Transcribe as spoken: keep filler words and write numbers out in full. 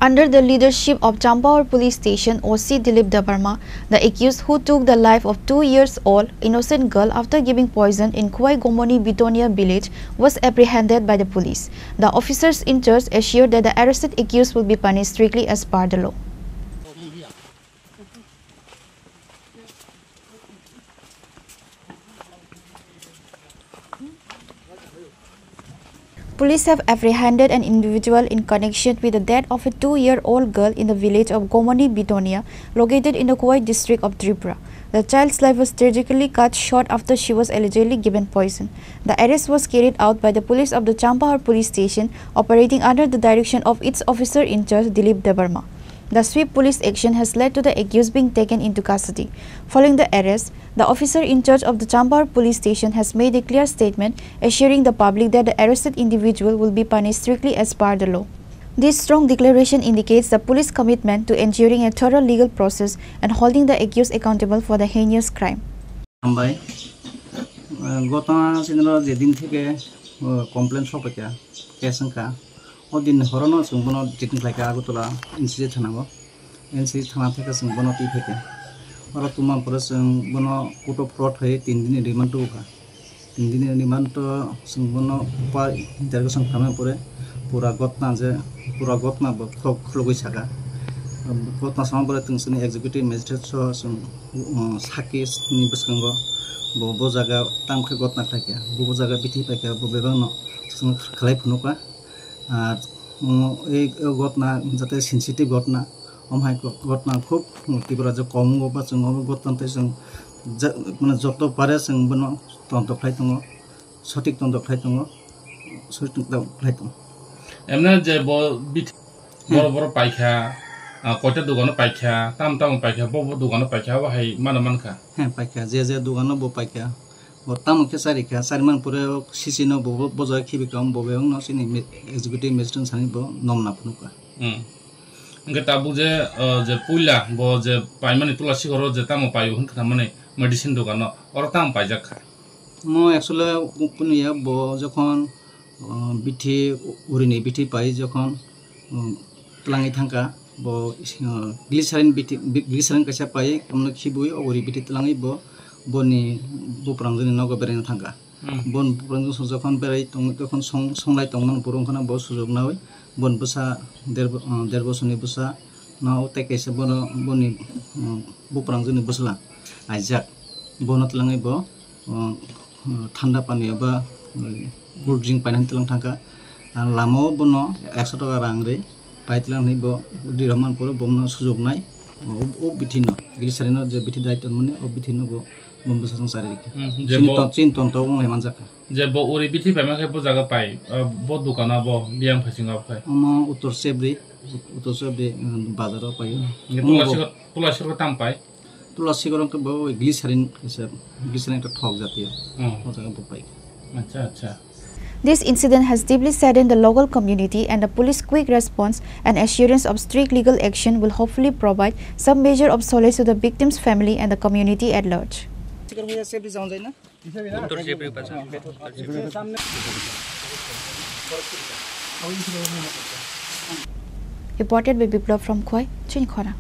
Under the leadership of Champahar Police Station O C Dilip Debbarma, the accused who took the life of two years old innocent girl after giving poison in Khowai Gomoni Bitonia village was apprehended by the police. The officers in charge assured that the arrested accused will be punished strictly as per the law. Police have apprehended an individual in connection with the death of a two-year-old girl in the village of Gomoni Bitonia, located in the Khowai district of Tripura. The child's life was tragically cut short after she was allegedly given poison. The arrest was carried out by the police of the Champahar police station, operating under the direction of its officer in charge, Dilip Debbarma. The swift police action has led to the accused being taken into custody. Following the arrest, the officer in charge of the Champahar police station has made a clear statement assuring the public that the arrested individual will be punished strictly as per the law. This strong declaration indicates the police commitment to ensuring a thorough legal process and holding the accused accountable for the heinous crime. Hambai. Gotna sinro jedin theke complaint sokphaikha, case wngkha. O din horono chwng bono treatment khlaikha Agartala N C H thana o. N C H thana theke chwng bono twi phaikha. Oro tuma pore chwng bono court of fraud hai tin din remand tubukha. Tin din remand to chwng bono pa interrogation khamya pore pura gotna je pura gotna bo khulok khulogwi saka. Gotna sama pore chwng sini executive magistrate so chwng sakhi ni bwskango bo bo jaga tamo khe gotna khlaikha, bo bo jaga bithi paikha, bo bebakno chwng khlai phunukha. Ar, um, ei, ei gotna jate sensitive gotna, om hai go-, gotna khub, um, Tripura je kom wngbo ba chwng obo gotna tei chwng ja-, mane joto pare chwng bono tontok khlai tongo, sotik tontok khlai tongo, sotik tontok khlai tongo. Emne je bo bit-, hmm, boro boro paikha, ah, koita dogano paikha, tam tam paikha, bo bo dogano paikha, abo hai mano mankha. He, paikha, je je dogano bo paikha. Bo tamo khe chari kha, chari man pore o C C no bo, bo, bo jaga khibi kha, bo bebak no chini me-, executive magistrate sani bo nom na phunuk kha. Hmm. Hwnkhe tabuk je, uh, je puila bo je paimani Tula Sikhoro je tamo paio hwn khna mani medicine dogano, oro tamo paijak kha? Mo actually kunu ya bo jokhon, uh, bithi, urini bithi pai jokhon, um, twlangwi thangkha. Bo, uh, glycerin bithi, bi-, glycerin kaisa pai, omono khibui, o uri bithi twlangwi bo, boni buprang jani nogo beraina thangkha. Hmm. Bon buprang jani jokhon berai tong, jokhon song, songlai tongmani borok wngkhana bo sujok nawi, bon bwsa der bo-, uh, der bosorni bwsa no tei kaisa bono, boni, uh, buprang jani bwsla aijak. Bono twlangwi bo, uh, uh, thanda pani eba, uh, cool drink painani twlang thangkha. Ah, lama o bono ekso taka rang ri pai twlang hinwi bo ri rwmani pore bono sujoknai. O, o bithi no, glycerin no je bithi dai tongmani, o bithi no bo, bo bwsajwk chari rikha. Hmm, je chini bo ton-, chini tontok wng hai manjak kha. Je bo uri bithi paima khe bo jaga pai, ah, bo dukano bo biyang phaisingo abo khai. Omo Uttor Chebri, Uttor Chebri, um, bazar o pai o. Hingke omo bo Tulasi, Tulasi ro tam pai? Tulasi gorong khe bo glycerin kaisa, glycerin ekta thok jatiyo. Hmm. O jaga bo pai. Acha, acha. This incident has deeply saddened the local community, and the police quick response and assurance of strict legal action will hopefully provide some measure of solace to the victim's family and the community at large. Reported by Biplab from Khowai, Chini Khorang.